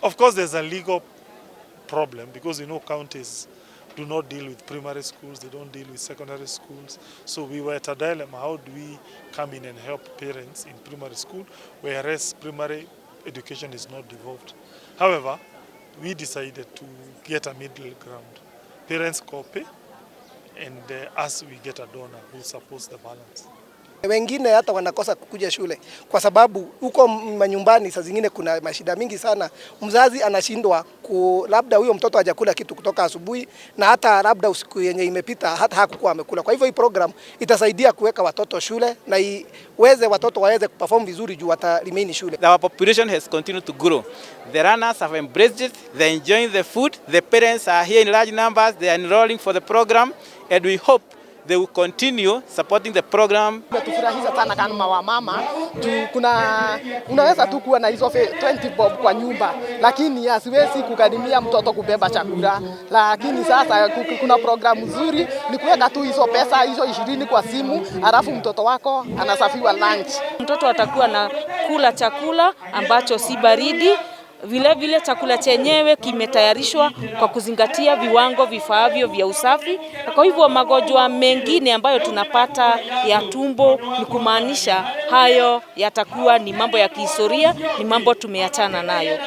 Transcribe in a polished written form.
Of course, there's a legal problem because counties do not deal with primary schools, they don't deal with secondary schools. So we were at a dilemma: how do we come in and help parents in primary school, whereas primary education is not devolved? However, we decided to get a middle ground. Parents co-pay, and us, we get a donor who supports the balance. Wengine hata wanakosa kukuja shule kwa sababu huko manyumbani saa zingine kuna mashida mingi sana. Mzazi anashindwa labda huyo mtoto hajakula kitu kutoka asubuhi na hata labda usiku yenye imepita hata hakukuwa amekula. Kwa hivyo hii program itasaidia kuweka watoto shule na iweze watoto waweze kuperform vizuri juu wata remain shule. Our population has continued to grow. The learners have embraced it, they're enjoying the food, the parents are here in large numbers, they are enrolling for the program, and we hope they will continue supporting the program. Imetufurahisha sana kama wamama juu kuna unaweza tu kuwa na hizo 20 bob kwa nyumba, lakini asiwezi kugharimia mtoto kubeba chakula. Lakini sasa kuna programu nzuri, ni kuweka tu hizo pesa hizo 20 kwa simu, alafu mtoto wako anaserviwa lunch. Mtoto atakuwa na kula chakula ambacho si baridi. Vile vile chakula chenyewe kimetayarishwa kwa kuzingatia viwango vifaavyo vya usafi. Kwa hivyo magonjwa mengine ambayo tunapata ya tumbo ni kumaanisha hayo yatakuwa ni mambo ya kihistoria, ni mambo tumeachana nayo.